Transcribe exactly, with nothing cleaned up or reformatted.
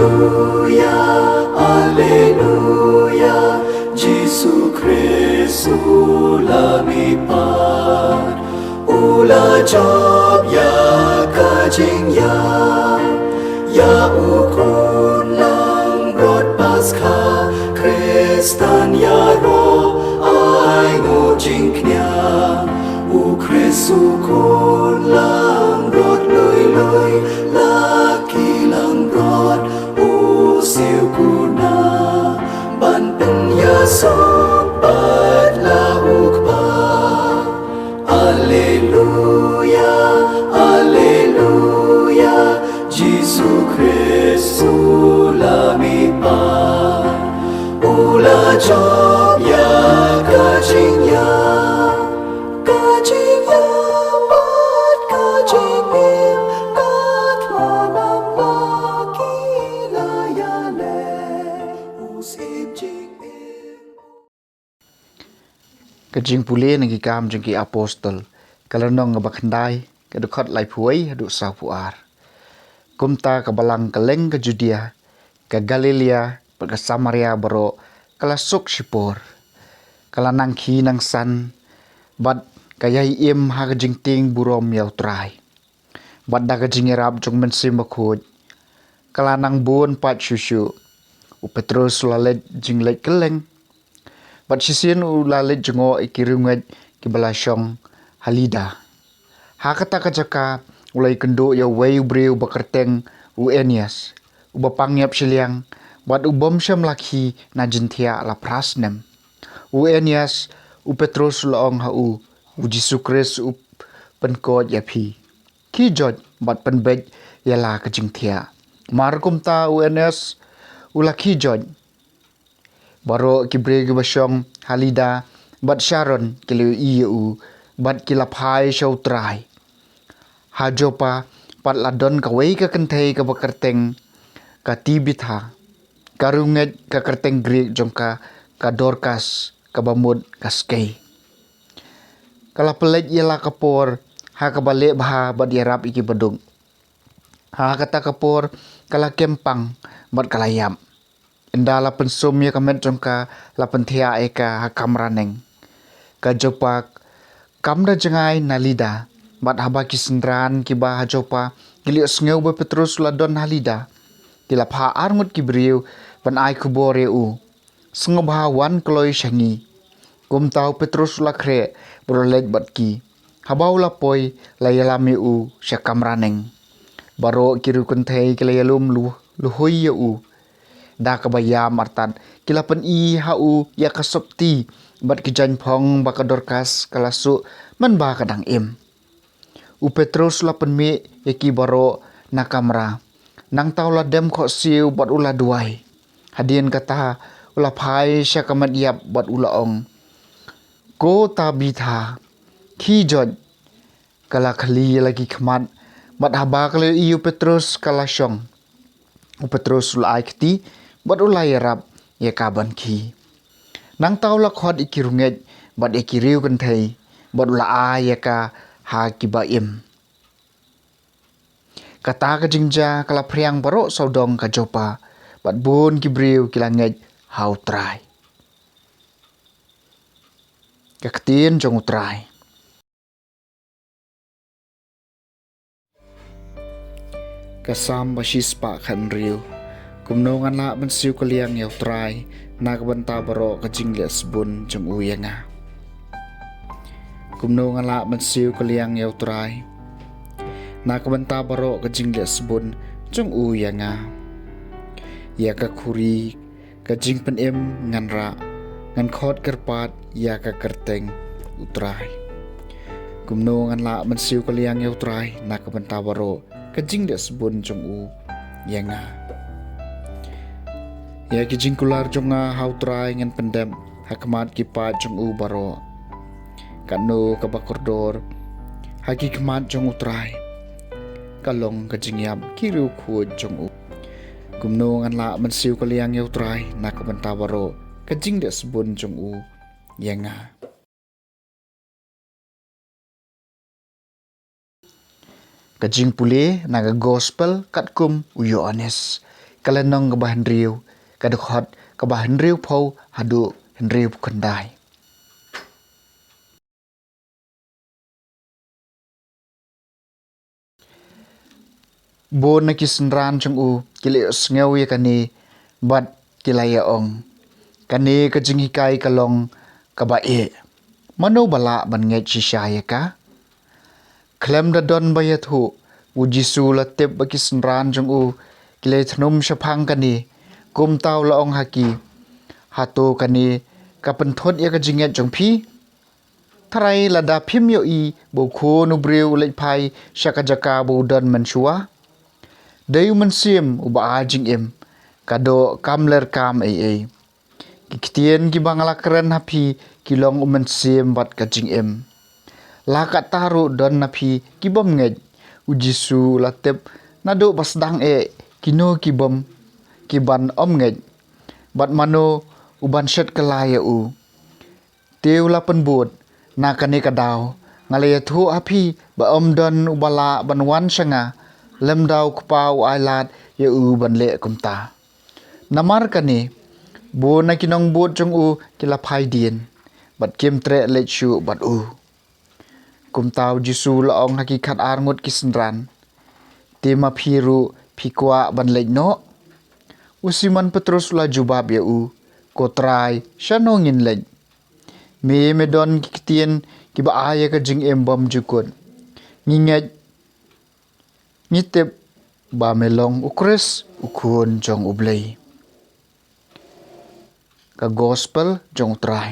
Alleluia, Alleluia, Jisu Khrist u la mihpat, u la jop ïa ka jingïap, ïa u khun langbrot Paskha, Khristan ïaroh ai nguh jingkñia, u Khrist u khun langbrot lui lui, la ki langbrot u siew kuna, ban pynïasoh bad la u Kpa. Alleluia, Alleluia, Jisu Khrist u la mihpat, u la jop ïa ka jingïap, ka jingïap bad ka jingim, ka thngan bad ki la ïaleh, u syiem jingim. Ka jingpule na Ki Kam jong ki Apostol, ka lynnong kaba khyndai, ka dkhot laiphew wei haduh sawphew ar. Kumta ka balang kylleng ka Judia, ka Galilaia bad ka Samaria baroh ka la suk shipor. Ka la nang khie nang san bad ka ïai im ha ka jingtieng burom ïa U Trai. Bad da ka jingïarap jong U Mynsiem Bakhuid, ka la nang bun pat shuh shuh. U Petros u la leit jingleit kylleng, bad shisien u la leit jngoh ïa ki riewngeit kiba la shong ha Lida. Ha kata ka jaka u la ïakynduh ïa uwei u briew ba kyrteng u Aeneas, uba pang ïap shiliang bad u bym shym la khie na jingthiah la phra snem. U Aeneas, u Petros u la ong ha u, U Jisu Khrist u pynkoit ïa phi. Khie joit bad pynbeit ïa la ka jingthiah. Mar kumta u Aeneas u la khie joit. Baroh ki briew kiba shong ha Lida bad Sharon ki la ïohi ïa u bad ki la phai sha U Trai. Ha Joppa pat la don kawei ka kynthei kaba kyrteng ka Tabitha, ka riewngeit ka kyrteng Grik jong ka, ka Dorkas, kaba mut ka skei. Ka la pynleit ïa la ka por ha kaba leh bha bad ïarap ïa ki baduk. Ha kata ka por ka la kem pang bad ka la ïap. Ynda la pynsum ïa ka met jong ka, la pynthiah ïa ka ha kamra neng. Ka Joppa kam da jngai na Lida, bad haba ki synran kiba ha Joppa ki la ïohsngew ba u Petros u la don ha Lida, ki la phah arngut ki briew ban ai khubor ïa u, sngewbha wan kloi sha ngi. Kumta u Petros u la khreh bad u la leit bad ki. Haba u la poi, la ïalam ïa u sha kamra neng. Baroh ki riew kynthei ki la ïalum lu-, luhui ïa u. Da kaba ïam artat ki la pyni ha u ïa ka sopti bad ki jaiñphong ba ka Dorkas ka la suh mynba ka dang im. U Petros u la pynmih ïa ki baroh na kamra. Nangta u la dem khohsiew bad u la duwai. Hadien kata u la phai sha ka met ïap bad u la ong, "Ko Tabitha, khie joit." Ka la khylli ïa la ki khmat, bad haba ka la ïohi u Petros ka la shong. U Petros u la ai kti bad u la ïarap ïa ka ban khie. Nangta u la khot ïa ki riewngeit bad ïa ki riew kynthei bad u la ai ïa ka ha kiba im. Kata ka jingjia ka la phriang baroh sawdong ka Joppa, bad bun ki briew ki la ngeit ha U Trai. Ka ktien jong U Trai. Ka Salm ba shispah khathynriew. Kumno ngan lah ban siew kylliang ïa U Trai, na ka bynta baroh ka jingleh sbun jong u ïa nga. Kumno ngan lah ban siew kylliang ïa U Trai, na ka bynta baroh ka jingleh sbun jong u ïa nga. Ïa ka khuri ka jingpynim ngan rah, ngan khot kyrpad ïa ka kyrteng U Trai. Kumno ngan lah ban siew kylliang ïa U Trai, na ka bynta baroh ka jingleh sbun jong u ïa nga. Ïa ki jingkular jong nga ha U Trai ngan pyndep ha khmat ki paid jong u baroh. Katno kaba kordor ha ki khmat jong U Trai ka long ka jingïap ki riewkhuid jong u. Kumno ngan lah ban siew kylliang ïa U Trai, na ka bynta baroh ka jingleh sbun jong u ïa nga. Ka jingpule na ka Gospel katkum u Ïoannis. ka lynnong kaba hynriew, ka dkhot kaba hynriewphew haduh hynriewphew khyndai. Bun na ki synran jong u ki la ïohsngew ïa kane bad ki la ïa ong, "Kane ka jinghikai ka long kaba eh. Mano ba lah ban ngeit shisha ïa ka?" Khlem da don ba ïathuh, u Jisu u la tip ba ki synran jong u ki la ïathnum shaphang kane. Kumta u la ong ha ki, "Hato kane ka pynthut ïa ka jingngeit jong phi? Tharai lada phim ïohi ba u Khun u briew u leit phai sha ka jaka ba u don mynshuwa. Dei u Mynsiem uba ai jingim, ka doh kam ler kam ei ei. Ki ktien kiba nga la kren ha phi ki long u Mynsiem bad ka jingim. La katta ruh don na phi ki bym ngeit." U Jisu u la tip naduh ba sdang eh kino ki bym, ki ban ym ngeit, bad mano u ban shet kylla ïa u. Te u la pynbud, "Na kane ka daw nga la ïathuh ha phi ba ym don uba lah ban wan sha nga lymda u Kpa u ai lad ïa u ban leh kumta." Namar kane, bun na ki nongbud jong u ki la phai dien bad kim treh leit shuh bad u. Kumta u Jisu u la ong ha ki khatar ngut ki synran, "Te ma phi ruh phi kwah ban leit noh?" U Simon Petrus u la jubab ïa u, "Ko Trai, shano ngin leit? Me me don ki ktien kiba ai ïa ka jingim bymjukut. Ngi ngeit, ngi tip ba me long u Khrist, u Khun jong U Blei." Ka Gospel jong U Trai.